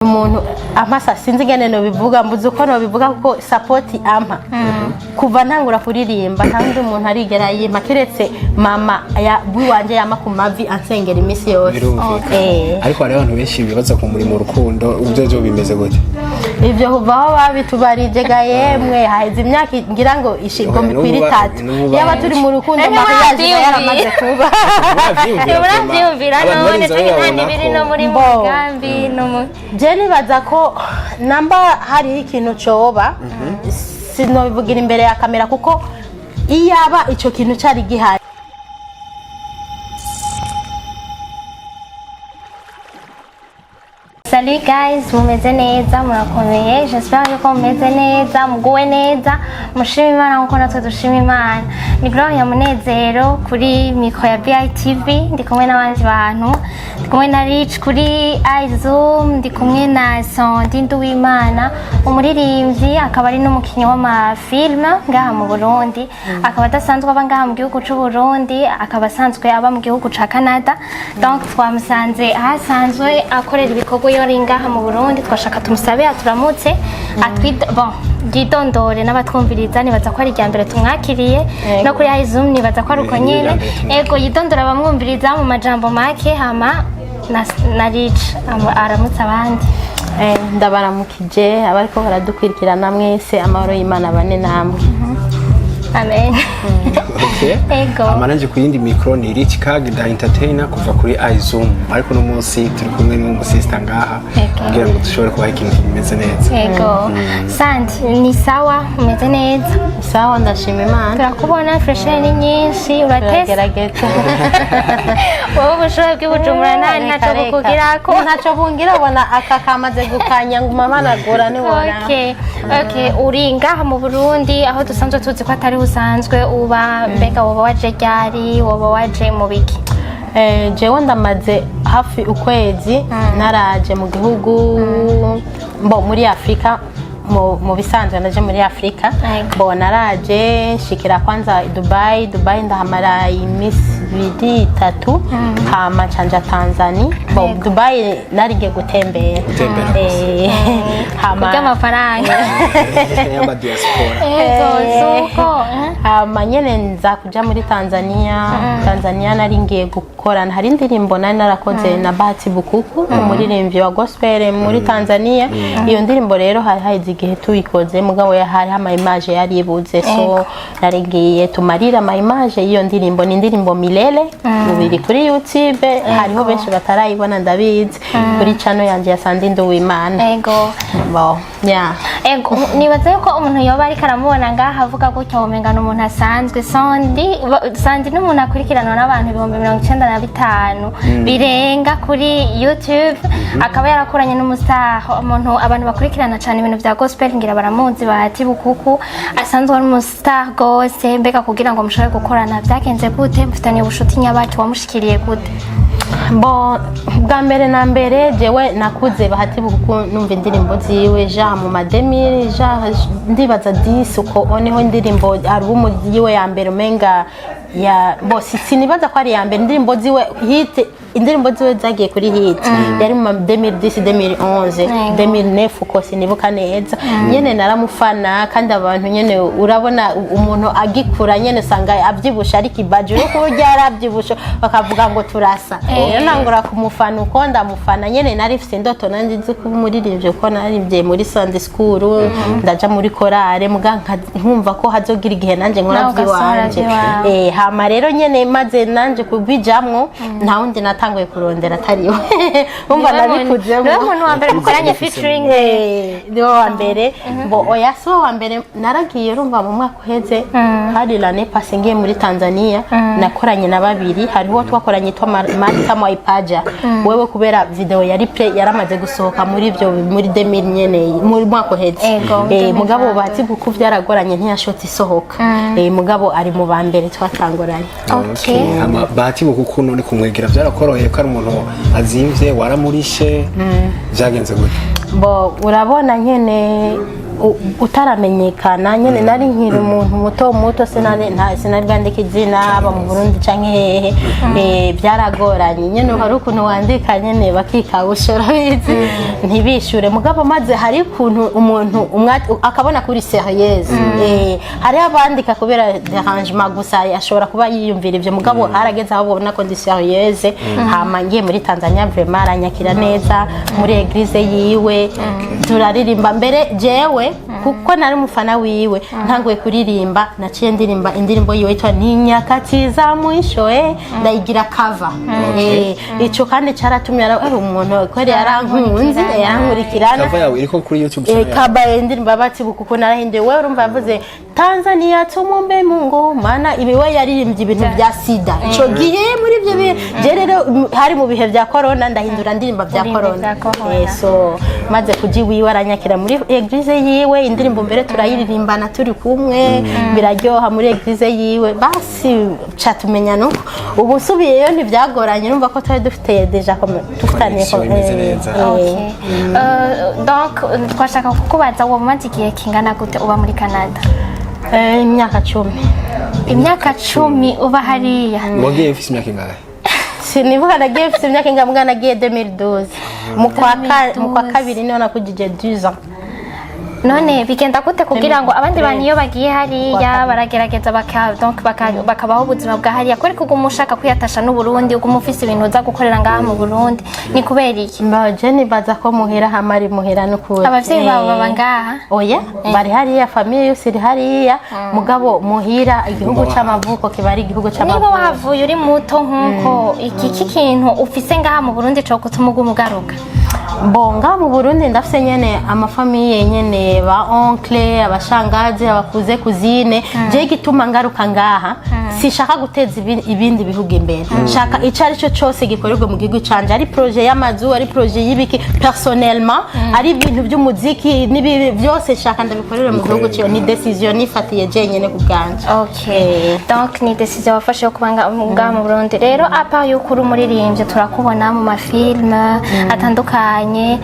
Umuntu amasa, sinzi ingene nobivuga, mbuze uko nobivuga, kuko support ampa kuva ntangura kuririmba nta wundi muntu arigera yimpa keretse mama wiwanje, yama ku mavi ansengera iminsi yose. Birumvikana. Ariko hariho abantu benshi bibaza ku murimo urukundo, ibyo byo bimeze gute? Ivyo kuva aho babitubarije ga yemwe, haheze imyaka ngira ngo ishigo Oya, mikwiri itatu. N'ubu Yaba turi mu rukundo, mariage iba yaramaze kuba. Murabyiyumvira Abantu none barinze twe nta babibona n'ibiri ko- no muri Bo. mugambi no mu Je nibaza ko namba hariho ikintu coba, sinobivugira imbere ya kamera, kuko iyaba ico kintu cari gihari. Salut guys, mumeze neza, murakomeye? J'espère yuko mumeze neza, muguwe neza, mushima Imana nkuko natwe dushima Imana. Ni Gloria Munezero kuri mikro ya BITV, ndi kumwe n'abandi bantu, ndi kumwe na Rich kuri iZoom, ndi kumwe na Sandy Nduwimana, umuririmbyi akaba ari n'umukinnyi w'amafilm ngaha mu Burundi, akaba adasanzwe aba ngaha mu gihugu c'u Burundi, akaba asanzwe aba mu gihugu ca Canada. Donc twamusanze aho asanzwe akorera ibikorwa iyo ari ngaha mu Burundi, twashaka tumusabe aturamutse, bon, yidondore n'abatwumviriza. Nibaza ko ari irya mbere tumwakiriye no kuri iZoom, nibaza ko ari uko Ni irya nyene. mbere tumwakiriye. Ego, yidondora abamwumviriza mu majambo make, hama na Rich aramutse abandi. Ndabaramukije abariko baradukurikirana mwese, amahoro y'Imana bane namwe. Amen. Okay. Ego. Amananje ku yindi mikro ni Rich Kag da Entertainer kuva kuri iZoom, ariko uno munsi turi kumwe n'umusista ngaha Ego. kugira ngo dushobore kubaha ikintu kimeze neza. Ego, Sandi, ni sawa, umeze neza? Sawa, ndashima Imana. Turakubona, fresher ni nyinshi, uratese. Turagerageza. Wowe ubushuhe bw'ibujumbura nta Reka, ntacyo reka. bukugirako. Ntacyo bungira, ubona aka kamaze gukanya nguma managura niwora. Okay, uri ngaha mu Burundi aho dusanzwe tuzi ko atari usanzwe uba. Mbega woba waje ryari? Woba waje mu biki? Jewe ndamaze hafi ukwezi naraje mu gihugu, mbo muri Afurika, mu bisanzwe naje muri Afurika. Yego. Bo naraje nshikira kwanza i Dubai. Dubai ndahamara iminsi 2, 3, hama ncanja Tanzania. Bo Dubai narigiye gutembera. Gutembera gusa. Hama Kurya amafaranga y'amadiaspora. Ego, suko eh? Hama nyene nza kuja muri Tanzania. Tanzania nari ngiye gukorana, hari indirimbo nari narakoze na Bahati Bukuku, umuririmbyi wa gospel muri Tanzania. Iyo ndirimbo rero hari haheze igihe tuyikoze, mugabo hari ama image yari ibuze, so nari ngiye tumarire ama image y'iyo ndirimbo. Ni indirimbo Milele, ubu iri kuri YouTube, hariho benshi batarayibona, ndabizi, kuri channel yanje ya Sandy Nduwimana. Ego. Bon, yeah. Ego, nibaza yuko umuntu yoba ariko aramubona ngaha avuga gutya womenga ni umuntu asanzwe. Sandi Sandi ni umuntu akurikiranwa n'abantu 95,000 birenga kuri YouTube, akaba yarakoranye n'umustar, umuntu abantu bakurikirana cyane ibintu bya gospel ngira baramuzi, Bahati Bukuku, asanzwe ari umustar gose. Mbega kugira ngo mushobore gukorana byagenze gute? Mufitaniye ubushuti nyabaki? Wamushikiriye gute? Bon, bwa mbere na mbere jewe nakuze Bahati Bukuku numva indirimbo ziwe ja mu ma 2000, ja ndibaza 10 uko niho indirimbo album yiwe ya mbere umenga ya bo sinibaza ko ari ya mbere, indirimbo ziwe hit, indirimbo ziwe zagiye kuri hit yari mu ma 2010, 2011, 2009 uko, sinibuka neza. Nyene naramufana, kandi abantu nyene urabona umuntu agikura nyene usanga abyibusha, ariko ibaji uri kurya yarabyibushe bakavuga ngo turasa. Rero nangura kumufana uko ndamufana nyene, nari mfite indoto nanjye nzi kuba umuririmbyi, kuko naririmbye muri Sunday school, ndaja muri korale, muga nkumva ko hazogira igihe nanjye nkora Nawe ugasohora by'iwanje. iby'iwawe. Hama rero nyene maze nanje kubijamwo, nta wundi natanguye kurondera atari we, umva nabikuzemo. Niwe muntu wa mbere mukoranye featuring? Niwe wa mbere. Bo oya, si we wa mbere. Naragiye, urumva mu mwaka uheze, hari l'année passée, ngiye muri Tanzania nakoranye na babiri. Hariho twakoranye yitwa Martha Mwaipaja, wewe kubera video yari pre yaramaze gusohoka muri ibyo muri 2000 nyene muri mwaka uheze. Ego, mugabo 2022. Bahati Bukuku byaragoranye, ntiyashotse isohoka. Mugabo ari mu ba mbere twatanguranye. Okay. Hama Bahati Bukuku none kumwegera byarakoroheye, ko ari umuntu azimvye, waramurishe, byagenze gute? Bo urabona nyene Utaramenyekana nyene, nari nkiri umuntu muto muto, sinari bwandike izina haba mu Burundi canke hehe. Byaragoranye nyene, hari ukuntu wandika nyene bakikawusha, urabizi, ntibishure. Mugabo maze hari ukuntu umuntu akabona kuri sérieuse. Hariho abandika kubera dérangement gusa, ashobora kuba yiyumvira ivyo, mugabo harageze aho babona ko ndi sérieuse. Hama ngiye muri Tanzania, vraiment aranyakira neza muri église yiwe, turaririmba. Mbere jewe kuko nari umufana wiwe, ntanguye kuririmba naciye ndirimba indirimbo yiwe yitwa "Ni nyakati za mwisho", ndayigira cover. Ico kandi caratumye umuntu kweri yarankunze, yarankurikirana. Cover yawe iriko kuri YouTube channel yawe? Kaba indirimbo bati kuko narahinduye. Wewe urumva yavuze "Tanzania tumombe Mungu", mana ibi we yaririmbye ibintu bya sida ico gihe muri ibyo bihe. Je rero hari mu bihe bya corona, ndahindura ndirimba bya Ndirimba corona. bya corona. So maze kuja iwiwe aranyakira muri église yiwe, indirimbo mbere turayiririmbana turi kumwe, biraryoha muri église yiwe. Basi ca tumenya nuko ubu nsubiyeyo ntibyagoranye, numva ko twari dufite déjà dufitaniye Connection imeze neza. Okay. Donc twashaka kukubaza, uwo mumaze igihe kingana gute uba muri Canada? Imyaka 10. Imyaka 10 uba hariya? Wagiye ufise imyaka ingahe? Sinibuka nagiye mfite imyaka ingahe, mbwa nagiye 2012 mu kwa kabiri, niho nakujije 12 ans. None bigenda gute kugira ngo abandi bantu iyo bagiye hariya baragerageza donc bakabaho ubuzima bwa hariya, kubera ko uguma ushaka kwiyatasha n'Uburundi, uguma ufise ibintu uza gukorera ngaha mu Burundi, ni kubera iki? Mba je nibaza ko muhira hama ari muhira n'ukuri. Abavyeyi bawe baba ngaha? Oya, bari hariya, famille yose iri hariya, mugabo muhira igihugu c'amavuko kiba ari igihugu Niba c'amavuko. wahavuye uri muto nk'uko, iki kintu ufise ngaha mu Burundi co gutuma uguma ugaruka? Bonga mu Burundi ndafise nyene ama famille nyene, ba oncle, abashangazi, abakuze, cousine. Je igituma ngaruka ngaha, sinshaka guteza ibindi bihugu imbere, shaka ico ari cyo cyose gikorerwa mu gihugu canje, ari projet y'amazu, ari projet y'ibiki, personnellement, ari ibintu by'umuziki n'ibi byose, shaka ndabikorere mu gihugu cyo. Ni décision nifatiye jenyene ku bwanje. Okay. Donc ni décision wafashe yo kuba ngaha mu Burundi. Rero à part yuko uri umuririmbyi, turakubona mu ma film atandukanye.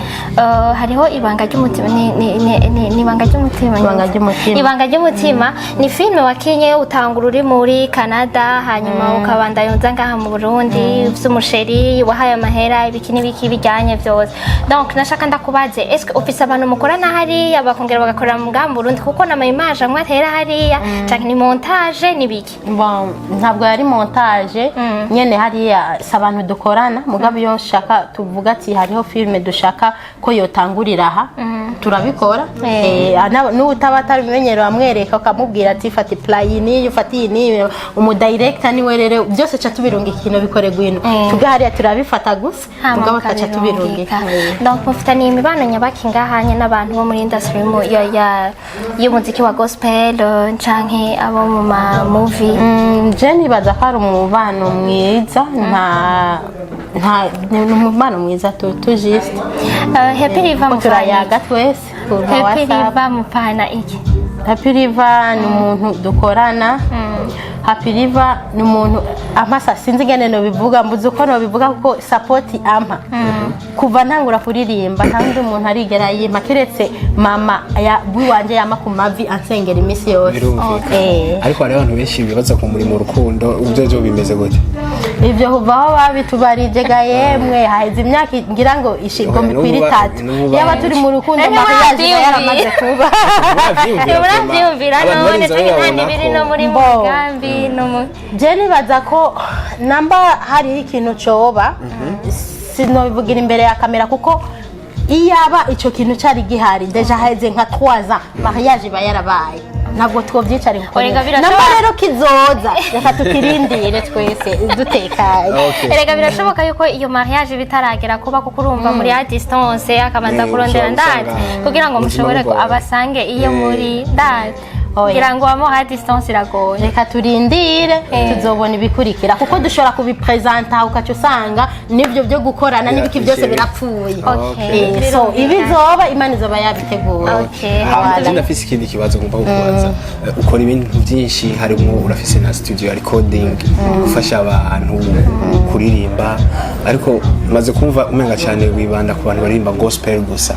Hariho Ibanga ry'umutima, ni Ibanga ry'umutima. Ibanga ry'umutima. Ibanga ry'umutima ni film wakinye utangura uri muri Canada, hanyuma ukabandanya uza ngaha mu Burundi ufise umu chéri wahaye amahera, ibiki n'ibiki bijyanye byose. Donc nashaka ndakubaze, est-ce que ufise abantu mukorana hariya bakongera bagakorera mu ngaha mu Burundi, kuko n'ama image amwe atera hariya, canke ni montage, ni biki? Bon, ntabwo yari montage nyene, hariya si abantu dukorana, mugabo iyo nshaka tuvuga ati hariho filme dushaka ko yotangurira aha, turabikora. N'utaba atabimenyero amwereka, ukamubwira ati fata plan iyi n'iyi, ufata iyi n'iyi. Umu director niwe rero byose ca tubirunga, ikintu bikorerwa ino, tubwe hariya turabifata gusa, Hama mugabo tukaca mukabirungika. tubirungika. Donc mufitaniye imibano nyabaki ngahanye n'abantu bo muri industry y'umuziki wa gospel, canke abo mu ma movie? Je nibaza ko ari umubano mwiza, nta ni umubano mwiza tu juste. Happy River Ko mufana turayaga iki? twese kuva Happy WhatsApp. River mufana iki? Happy River ni umuntu dukorana. Happy River ni umuntu amasa, sinzi ingene nobivuga, mbuze uko nobivuga, kuko support ampa kuva ntangura kuririmba nta wundi muntu arigera yimpa keretse mama ya wanje, yama ku mavi ansengera iminsi yose. Birumvikana. Ariko hariho abantu benshi bibaza ku murimo urukundo, ibyo byo bimeze gute? Ivyo kuva aho babitubarije ga yemwe, haheze imyaka ngira ngo ishigomba Oya, ikwira 3. n'ubu Yaba turi mu rukundo, None mariage iba wavyiyumviye? yaramaze kuba. Muravyiyumvira Abantu none barinze canke nta bababona n'ibiri ko- no muri Bo. mugambi no mu Je nibaza ko namba hariho ikintu coba, sinobivugira imbere ya kamera, kuko iyaba ico kintu cari gihari déjà haheze nka 3 ans, mariage iba yarabaye, ntabwo twovyicara kuko Erega nyene. birashoboka. Namba rero kizoza, reka tukirindire twese dutekanye. Okay. Erega birashoboka yuko iyo mariage bitaragera kuba, kuko urumva muri à distance akabanza Eh, kurondera ushobora ndazi gusanga kugira ngo ubuzima mushobore bugoye. abasange iyo muri ndazi. Oya. Ngira ngo amour à distance iragoye. Reka turindire, tuzobona ibikurikira, kuko dushobora kubipresenta ukaca usanga n'ibyo byo gukorana n'ibiki byose birapfuye. So ibizoba, Imana izoba yabiteguye. Hama je ndafise ikindi kibazo ngomba kukubaza. Ukora ibintu byinshi, harimo urafise na studio ya recording, gufasha abantu kuririmba, ariko maze kumva umenga cyane wibanda ku bantu baririmba gospel gusa.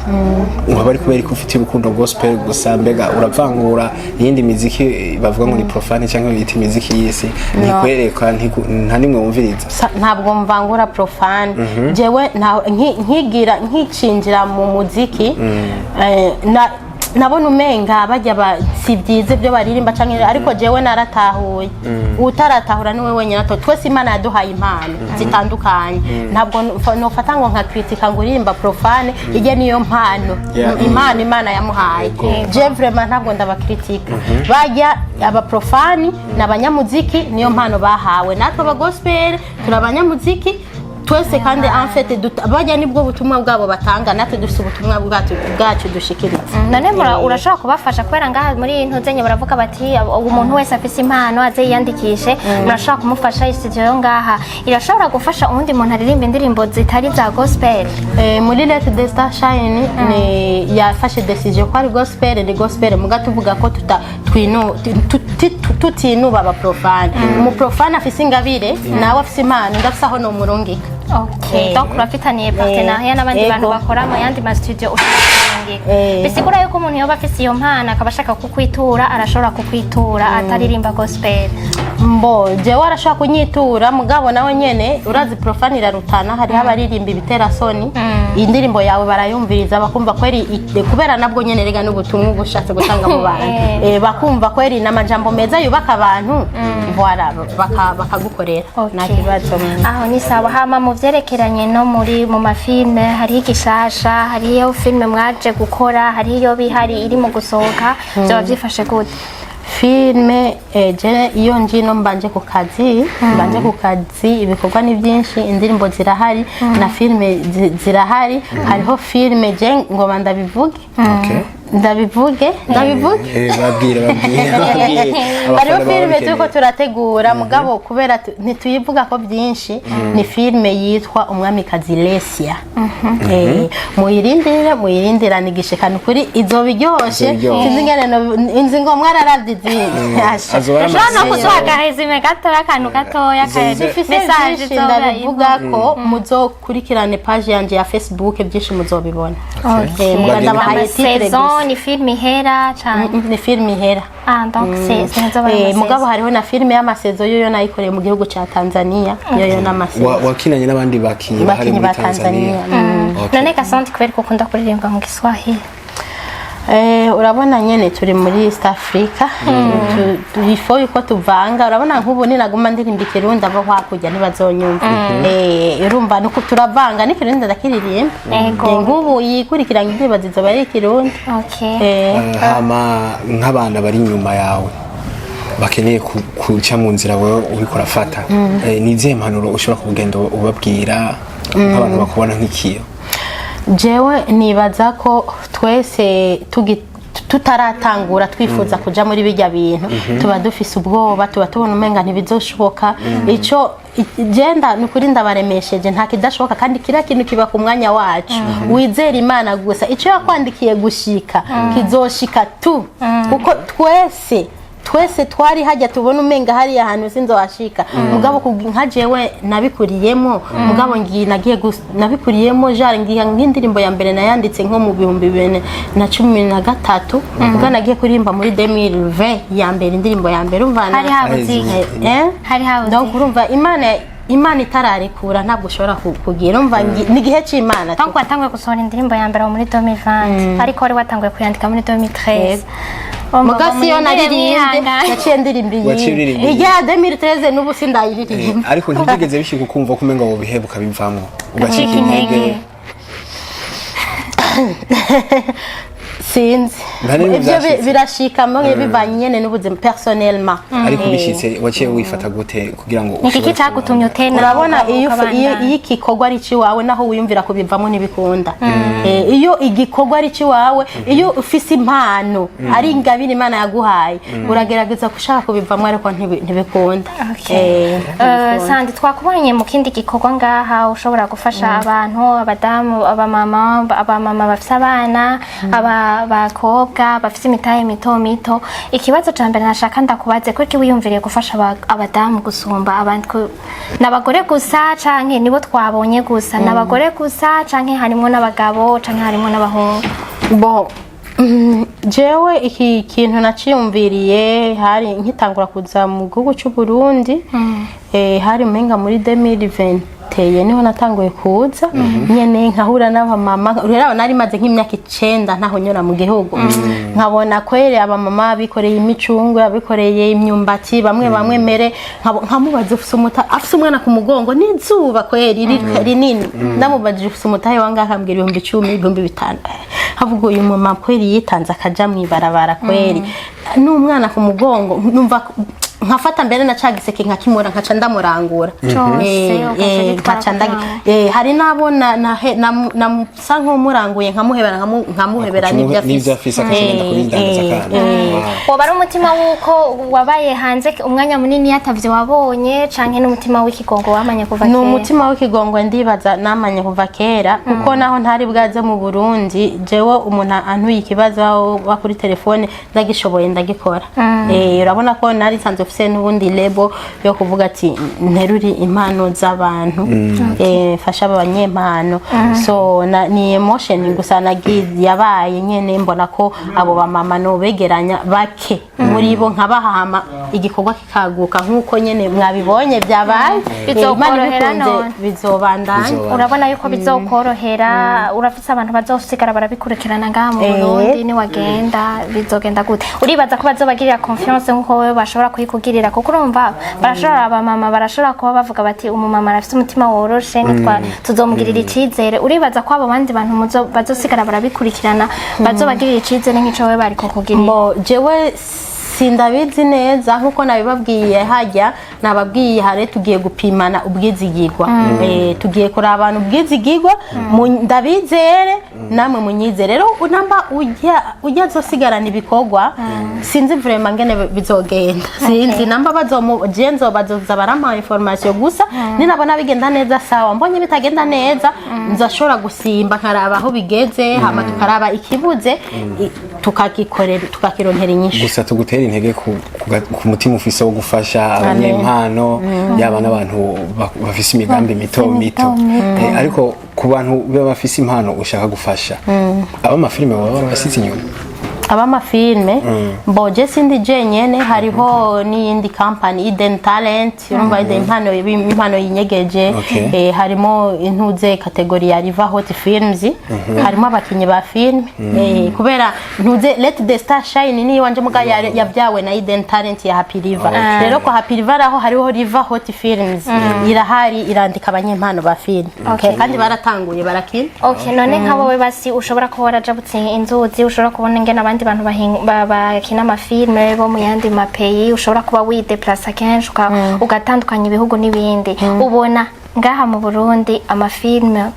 Waba ari kubera ko ufite urukundo gospel gusa? Mbega uravangura iyindi miziki, bavuga ngo ni profane cyangwa bita imiziki y'isi, ntikwereka nta nimwe wumviriza? Ntabwo mvangura profane. Jewe nkigira nkicinjira mu muziki, nabona umenga bajya si byiza ibyo baririmba canke, ariko jewe naratahuye. Utaratahura niwe wenyine ato. Twese Imana yaduhaye impano zitandukanye. Ntabwo nofata ngo nka kritika ngo uririmba profane, ijye niyo mpano, impano Imana yamuhaye. Je vraiment ntabwo ndabakritika. Bajya abaprofani ni abanyamuziki, niyo mpano bahawe. Natwe aba gospel turi abanyamuziki twese, kandi en fait bajya nibwo butumwa bwabo batanga, natwe dufite ubutumwa bwacu dushikiriza. None urashobora kubafasha? Kubera ngaha muri iyi ntuzenye baravuga bati umuntu wese afise impano aze yiyandikishe. Murashobora kumufasha? Studio yo ngaha irashobora gufasha uwundi muntu aririmba indirimbo zitari za gospel? Muri Let the Star Shine ni yafashe decision ko ari gospel, ni gospel, muga tuvuga ko tuta twinu tutinuba abaprofane. Umuprofane afise ingabire, nawe afise impano, ndafise aho nomurungika. Donc urafitaniye partenariat n'abandi bantu bakora mu yandi ma studio ushobora kurungika? Bisigura yuko umuntu yoba afise iyo mpano akaba ashaka kukwitura, arashobora kukwitura ataririmba gospel? Mbo jewe arashobora kunyitura, mugabo nawe nyene urazi profane irarutana. Hariho abaririmba ibiterasoni, indirimbo yawe barayumviriza bakumva kweri kubera nabwo nyene rega n'ubutumwa uba ushatse gutanga mu bantu. Bakumva kweri n'amajambo meza yubaka abantu, voilà, bakagukorera, nta kibazo. Aho ni sawa. Hama mu vyerekeranye no muri mu mafilme, hariho igishasha, hariyo filme mwaje gukora, hariyo bihari iri mu gusohoka, vyoba vyifashe gute? Filme, je iyo njino mbanje ku kazi, ibikorwa ni byinshi, indirimbo zirahari na filme zirahari. Hariho filme, je ngoma ndabivuge. Ndabivuge, ndabivuge. Babwire, babwire, babwire. Hariho Abafana baba filime babikeneye. turiko turategura, mugabo kubera ntituyivuga ko byinshi. Ni filime yitwa Umwamikazi Lesia. Muyirindire, muyirindirane igishikano kuri izoba iryoshe. Izoba iryoshe. Sinzi ingene inzi ngo mwararavye izindi. Asha. Azoba ari Ushobora no amasezo. kuduha akarésumé gatoya, akantu gatoya, Dufise message byinshi izoba ndabivuga ko muzokurikirane page yanje ya Facebook, byinshi muzobibona. Muga Bagende ndabahaye titre amasaison gusa. Ni filime ihera cane? Ni filime ihera. Ah, donc c'est sinzoba Mugabo hariho na filime y'amasaison, yoyo nayikoreye mu gihugu ca Tanzania, yoyo n'amasaison. Wakinanye n'abandi bakinyi bahari Bakinyi muri ba Tanzania? Tanzania. None Gasanti, kubera ko ukunda kuririmba mu Giswahili? Urabona nyene turi muri East Africa, il faut yuko tuvanga. Urabona nk'ubu ninaguma ndirimba Ikirundi, abo hakurya ntibazonyumva. Urumva nuko turavanga, n'Ikirundi ndakiririmba. Nk'ubu yikurikiranye indirimbo zizoba ari Ikirundi. Hama nk'abana bari inyuma yawe bakeneye kuca mu nzira wewe uriko urafata, ni izihe mpanuro ushobora kugenda ubabwira nk'abantu bakubona nk'ikiyo? Jewe nibaza ko twese tutaratangura twifuza kuja muri bijya bintu, tuba dufise ubwoba, tuba tubona umenga ntibizoshoboka. Ico genda ni ukuri, ndabaremesheje, nta kidashoboka, kandi kiriya kintu kiba ku mwanya wacu. Wizere Imana gusa, icyo yakwandikiye gushika kizoshika tu, kuko twese twese twari hajya tubona umenga hariya hantu sinzohashika. Mugabo nka jewe nabikuriyemo, mugabo ngiye nagiye nabikuriyemo jare ngiye nk'indirimbo ya mbere nayanditse nko mu 2013, ubwo nagiye kuririmba muri 2020 ya mbere, indirimbo ya mbere umva Hari habuze iki? Eh? Hari habuze Donc urumva Imana itararekura ntabwo ushobora kugira, umva ni igihe c'Imana tu. Donc watanguye gusohora indirimbo ya mbere muri 2020, ariko wari watanguye kuyandika muri 2013. Muga siyo naririmbye, naciye ndirimba Waciye iyi uririmba iyi. ijya ya 2013, n'ubu sindayiririmba. Ariko ntibyigeze bishika ukumva ko umenga wobiheba, ukabivamwo, ugacika Ugacika intege? Intege. Sinzi. Nta n'imwe Ivyo vyashitse. Birashika mwe bivanye nyene n'ubuzima personnellement. Ariko bishitse, waciye wifata gute kugira ngo Ni iki ushobore cyagutumye utena? Urabona, iyo Ukabandanya? iyo igikorwa ari ikiwawe, naho wiyumvira kubivamo ntibikunda. Iyo igikorwa ari ikiwawe, iyo ufise impano, ari ingabire Imana yaguhaye, uragerageza gushaka kubivamo, ariko ntibikunda. Okay. Ntibikunda. Sandi, twakubonye mu kindi gikorwa ngaha ushobora gufasha abantu, abadamu, abamama bafise abana, abakobwa bafise imitahe mito mito. Ikibazo ca mbere nashaka ndakubaze: kuki wiyumviriye gufasha abadamu gusumba abandi? N'abagore gusa, canke nibo twabonye gusa? N'abagore gusa, canke harimwo n'abagabo, canke harimwo n'abahungu? Bon, jewe iki kintu naciyumviriye hari nkitangura kuza mu gihugu cy'u Burundi, hari umenga muri 2021 niho natanguye kuza nyene, nkahura n'abamama. Rero nari maze nk'imyaka 9 ntaho nyura mu gihugu, nkabona kwere abamama bikoreye imicungwe, abikoreye imyumbati, bamwe bamwe mere nkamubaza ufise umuta, afise umwana ku mugongo n'izuba kweri rinini. Ndamubajije ufise umutahe wangahe, akambwira 10,000, 5,000. Havuga uyu mama kweri yitanze akaja mw'ibarabara kweri n'umwana ku mugongo, numva nkafata mbere na ca giseke nkakimura, nkaca ndamurangura. Cose, ukaca ugitwara nkaca kugira hari n'abo na sa nk'umuranguye, nkamuhebera, nkamuhebera n'ibyo n'ibyo afise, akagenda kubidandaza kandi. Wow. Woba ari umutima w'uko wabaye hanze umwanya munini yatavye wabonye, canke n'umutima w'ikigongo wamanye kuva Ni kera? umutima w'ikigongo, ndibaza namanye kuva kera, kuko naho ntari bwaze mu Burundi, jewe umuntu antuye ikibazo aho ba kuri telefone, ndagishoboye ndagikora. Urabona ko nari nsanzwe mfise n'ubundi label yo kuvuga ati nteruri impano z'abantu, mfasha abanyempano. So ni emotion gusa nagiye yabaye nyene, mbona ko abo bamama no begeranya bake muri bo nkabahama, igikorwa kikaguka nk'uko nyene mwabibonye byabaye. Imana Bizokorohera ibikunze, none. bizobandanya. Bizobandanya. Urabona yuko bizokorohera? Urafise abantu bazosigara barabikurikirana ngaha mu Burundi niwagenda? Bizogenda gute? Uribaza ko bazobagirira confiance nkuko wewe bashobora kuyikugirira? Kuko urumva barashobora, abamama barashobora kuba bavuga bati umumama arafise umutima woroshe, nitwa tuzomugirira icizere. Uribaza ko abo bandi bantu bazosigara barabikurikirana bazobagirira icizere nk'ico wewe bari kukugirira? Mbo jewe sindabizi neza, nkuko nabibabwiye hajya, nababwiye hare tugiye gupimana ubwizigirwa. Tugiye kuraba abantu ubwizigirwa. Ndabizere namwe munyizere. Rero namba ujya azosigarana ibikorwa, sinzi vraiment ngene bizogenda, sinzi namba bazomu je nzobazoza barampa information gusa. Ninabona bigenda neza, sawa. Mbonye bitagenda neza, nzashobora gusimba nkaraba aho bigeze, hama tukaraba ikibuze, tukagikorera, tukakironkera inyishu. Gusa tugutera intege ku mutima ufise wo gufasha abanyempano, yaba n'abantu bafise imigambi mito mito. Ariko ku bantu baba bafise impano ushaka gufasha, ab'amafilime baba barabasize inyuma? Ab'amafilme, mboje sindi jenyene, hariho n'iyindi company, Eden Talent. Urumva Eden impano, impano yinyegeje. Harimo intuze catégorie ya Riva Hot Films, harimo abakinyi ba film, kubera ntuze Let the Star Shine ni wanje muga yabyawe na Eden Talent ya Happy River. Rero ko Happy River aho hariho Riva Hot Films irahari, irandika abanyempano ba film. Kandi baratanguye barakina. Okay, none nka wowe basi ushobora kuba warajabutse inzuzi, ushobora kubona ingene abandi bantu bakina amafilme bo mu yandi ma pays, ushobora kuba wideplasa kenshi, ugatandukanya ibihugu n'ibindi, ubona ngaha mu Burundi amafilme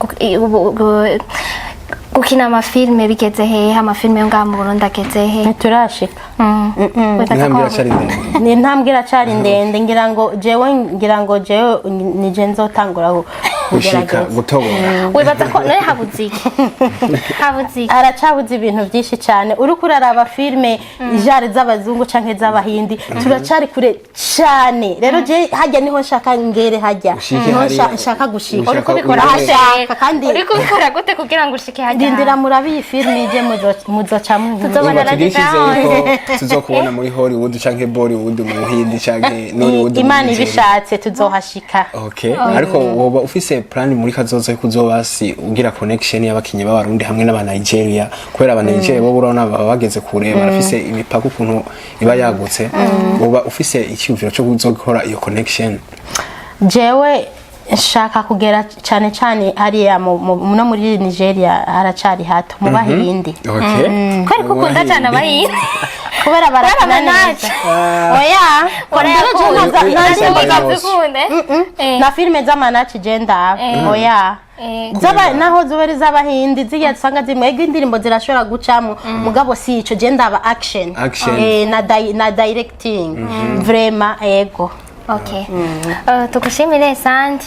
gukina amafilme bigeze hehe? Amafilme yo ngaha mu Burundi ageze hehe? Ntiturashika. Wibaza ko Intambwe iracari ndende. Ni intambwe iracari ndende. Ngira ngo jewe nije nzotangura gushika kugerageza. Gutobora. Wibaza ko none habuze iki? Habuze iki? Haracabuze ibintu byinshi cyane. Uriko uraraba filime jare z'abazungu canke z'abahindi, turacari kure cyane. Rero je hajya niho nshaka ngere, hajya Ushike niho hariya. nshaka gushika. Ushaka Uri kubikora ugere- gute? Ahashaka kandi Uri kubikora gute kugira ngo ushike hajya? Rindira murabe iyi filime ije, muzocamwo. Tuzobona. Urumva tugire icyizere Nawe. ko tuzokubona muri Hollywood canke Bollywood mu Buhindi canke Nollywood mu Imana Nigeria. ibishatse tuzohashika. Okay. Ariko woba ufise plan muri kazoza yo kuzobasi ugira connection y'abakinyi b'Abarundi hamwe n'aba Nigeria? Kubera aba Nigeria bo urabona baba bageze kure, barafise imipaka ukuntu iba yagutse. Woba ufise icyumviro cyo kuzokora iyo connection? Jewe Nshaka kugera cyane cyane hariya no muri Nigeria, haracari hato mu Bahindi. Kubera ko ukunda cyane Abahinde? Kubera barakina Amanaci. neza. Oya. Urayakunda? Oya. Uzikunde? Na filime z'amanaci je ndaba. Oya. Naho ziba ari iz'Abahindi, ziriya usanga zimwe, ego, indirimbo zirashobora gucamo, mugabo si ico. Je ndaba action. Action. Na directing vraiment, ego. Okay. Tugushimire Sandy,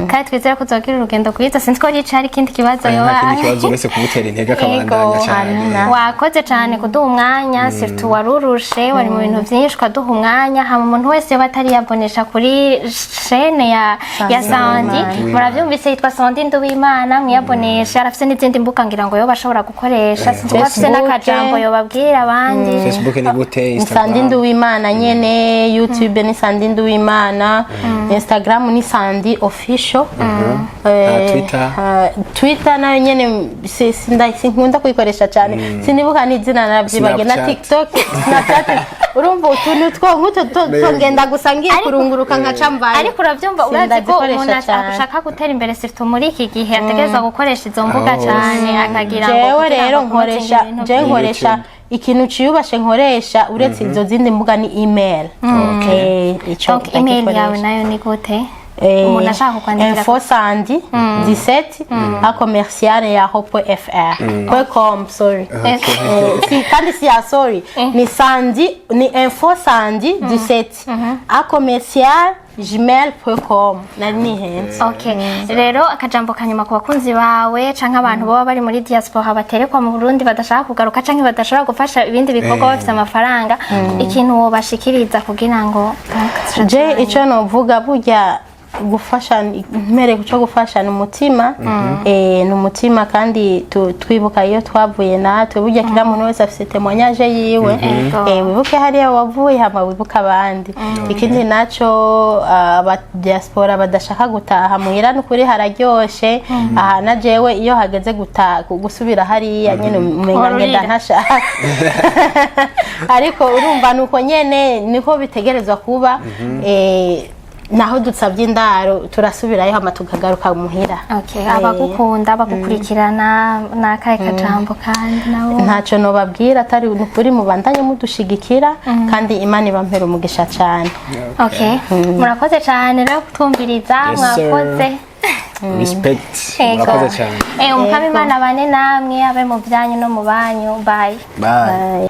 kandi twizere ko uzogira urugendo rwiza. Sinzi ko rica hari ikindi kibazo Nta yoba. kindi kibazo uretse kumutera intege akabandanya cyane. Amina. Wakoze cyane kuduha umwanya, surtout warurushe, wari mu bintu byinshi, ukaduha umwanya. Hama umuntu wese yoba atari yabonesha kuri chaîne ya Sandy, murabyumvise, yitwa Sandy Nduwimana, mwiyabonesha. Arafise n'izindi mbuga ngira ngo yoba ashobora gukoresha. Sinzi ko afise Facebook. n'akajambo yobabwira abandi. Facebook ni gute? Ni Sandy Instagram? Nduwimana nyene. YouTube ni Sandy Nduwimana, Instagram ni Sandy Official. Twitter? Twitter nayo nyene sinkunda kuyikoresha cyane, sinibuka n'izina, narabyibagiye, na Snapchat. TikTok, Snapchat. Urumva utuntu two nk'utu tugenda gusa ngiye kurunguruka nkaca mvayo. Ariko urabyumva, urazi ko Sindazikoresha umuntu cyane. ashaka gutera imbere, surtout muri iki gihe, ategereza gukoresha izo mbuga Aho cyane, akagira ngo Jewe kugira rero ngo nkoresha promoting ibintu jewe nkoresha YouTube. ikintu ciyubashe nkoresha uretse izo zindi mbuga ni email. Ico Donc email yawe ndagikoresha. nayo ni gute, umuntu ashaka kukwandikira? Info sandy 17 a commercial yahoo.fr .com, sorry. Kandi si ya, sorry, ni Sandy, ni info sandy 17 @gmail.com. Nari nihenze. Okay. Rero akajambo kanyuma ku bakunzi bawe canke abantu baba bari muri diaspora baterekwa mu Burundi, badashaka kugaruka canke badashobora gufasha ibindi bikorwa, bafite amafaranga, ikintu wobashikiriza kugira ngo Je icyo novuga, burya gufasha, mpere cyo gufasha ni umutima, ni umutima. Kandi twibuka iyo twavuye natwe. Burya kila muntu wese afite témoignage yiwe. Wibuke hariya wavuye, hama wibuke abandi. Ikindi naco, aba diaspora badashaka gutaha muhira, nukuri hararyoshe aha. Na jewe iyo hageze gutaha, gusubira hariya nyene, umenga ngenda Warurira. ntashaka, ariko urumva nuko nyene niko bitegerezwa kuba. Naho dusabye indaro turasubirayo, hama tukagaruka muhira. Okay, abagukunda, abagukurikirana, ni akahe kajambo kandi nabo? Ntacyo nobabwira atari nukuri mubandanye mudushigikira, kandi Imana ibampera umugisha cyane. Okay, murakoze cyane rero kutwumviriza. Yes, sir. Mwakoze. Respect. Ego. Murakoze cyane. Umukama Imana abane namwe, abe mu byanyu no mu banyu. Bye. Bye. Bye.